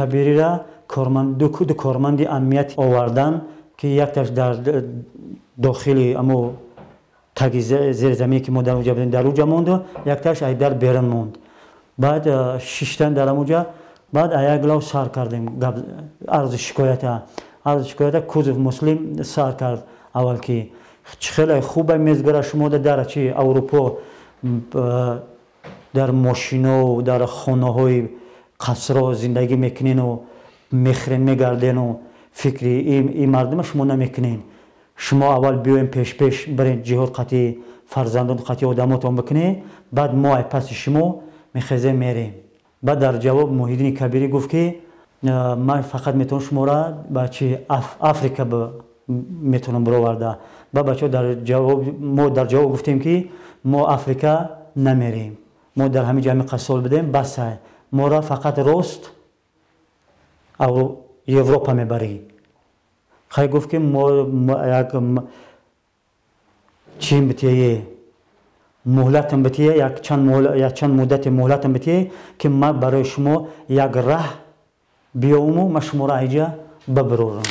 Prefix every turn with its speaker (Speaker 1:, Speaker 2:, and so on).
Speaker 1: Кабириро ду корманди амният овардан, ки якташ дар дохили амо таги зерзамине, ки мо дар онҷа будем, дар онҷа монду, якташ ай дар берун монд. Баъд шиштан дар онҷа. Баъд аяк лав сар кардем арзи шикоята. Арзи шикоята Кузов Муслим сар кард аввал, ки хеле хубе мезгара шумо дар чи Аврупо, дар мошино, дар хонаҳои қасро зиндагӣ мекунену мехӯрен, мегардену фикри ин мардума шумо намекунен. Шумо аввал биёем, пеш-пеш бирен, ҷиҳод қатъи фарзандон, қатъи одамотон бикунед, баъд мо ай паси шумо мехезем, мерем. Баъд дар ҷавоб Муҳиддини Кабирӣ гуфт, ки ман фақат метавонам шуморо ба чи Африка метавонам бироварда. Баъд бачаҳо дар ҷавоб, мо дар ҷавоб гуфтем, ки мо Африка намерем, мо дар ҳамин ҷо ҳамин сол будем, басай, моро фақат рост Европа мебарӣ. Хай, гуфт, ки мо як чим битие, муҳлатам битие, якчанд муддати муҳлатам битие, ки ман барои шумо як раҳ биёвуму ман шуморо айҷа бабирорам.